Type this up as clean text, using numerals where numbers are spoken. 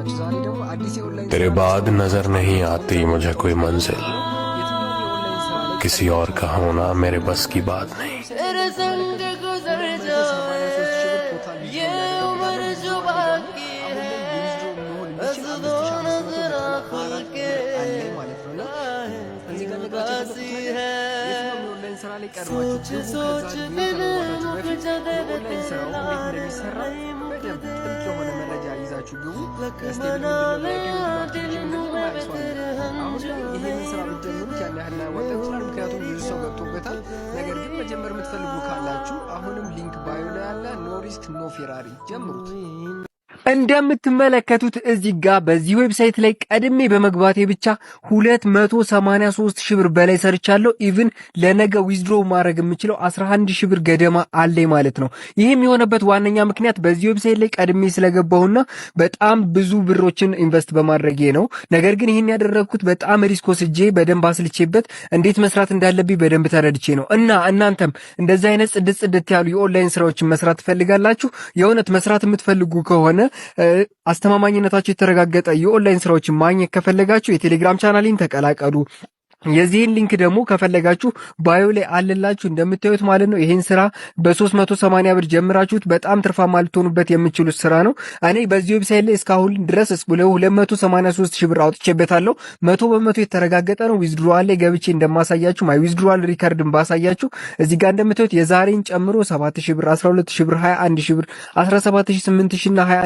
ናችሁ? ዛሬ ደግሞ አዲስ የኦንላይን तेरे ስራ बाद नजर नहीं आती मुझे कोई मंजिल। የትኛውም የኦንላይን ስራ ላይ किसी और का होना मेरे बस की बात नहीं। तेरे संग गुजर जाए ये उम्र जो बाकी है, बस दो नजरा खुल के ማለት ነው። እና እዚህ ጋር ልነግራችሁ उदासी የፈለኩት ነገር है। የትኛውም የኦንላይን ስራ ላይ ቀድማችሁ सोच ግቡ። सोच ከዛ ቪዲዮ दिल ከመግባታችሁ मुख በፊት जगह የኦንላይን ስራው እንዴት እንደሚሰራ በደንብ ጥልቅ የሆነ መረጃ ይዛችሁ ግቡ። Stable ምንድነው? ቪዲዮ ምንድነው? ማያውቅ ሰው አለ። አሁን ላይ ይሄንን ስራ ብትጀምሩት ያን ያህል ላያዋጣ ይችላል፣ ምክንያቱም ብዙ ሰው ገብቶበታል። ነገር ግን መጀመር የምትፈልጉ ካላችሁ አሁንም link bio ላይ ያለ፣ no risk, no Ferrari፣ ጀምሩት። እንደምትመለከቱት እዚህ ጋር በዚህ website ላይ ቀድሜ በመግባቴ ብቻ 283 ሺህ ብር በላይ ሰርቻለሁ። Even ለነገ withdraw ማድረግ የምችለው 11 ሺህ ብር ገደማ አለኝ ማለት ነው። ይህም የሆነበት ዋነኛ ምክንያት በዚህ website ላይ ቀድሜ ስለገባሁና በጣም ብዙ ብሮችን invest በማድረጌ ነው። ነገር ግን ይህን ያደረግኩት በጣም risk ወስጄ፣ በደንብ አስልቼበት፣ እንዴት መስራት እንዳለብኝ በደንብ ተረድቼ ነው። እና እናንተም እንደዚህ አይነት ጽድት ጽድት ያሉ የኦንላይን ስራዎችን መስራት ትፈልጋላችሁ? የእውነት መስራት የምትፈልጉ ከሆነ፣ አስተማማኝነታቸው የተረጋገጠ የኦንላይን ስራዎችን ማግኘት ከፈለጋችሁ የቴሌግራም ቻናሌን ተቀላቀሉ። የዚህን link ደግሞ ከፈለጋችሁ bio ላይ አለላችሁ እንደምታዩት ማለት ነው። ይህን ስራ በ380 ብር ጀምራችሁት በጣም ትርፋማ ልትሆኑበት የምችሉት ስራ ነው። እኔ በዚህ website ላይ እስካሁን ድረስ 283 ሺህ ብር አውጥቼበታለሁ። 100% የተረጋገጠ ነው። Withdrawal ላይ ገብቼ እንደማሳያችሁ፣ my withdrawal record ን ባሳያችሁ፣ እዚህ ጋር እንደምታዩት የዛሬን ጨምሮ 7 ሺህ ብር፣ 12 ሺህ ብር፣ 21 ሺህ ብር፣ 17 ሺህ፣ 8 ሺህ እና 21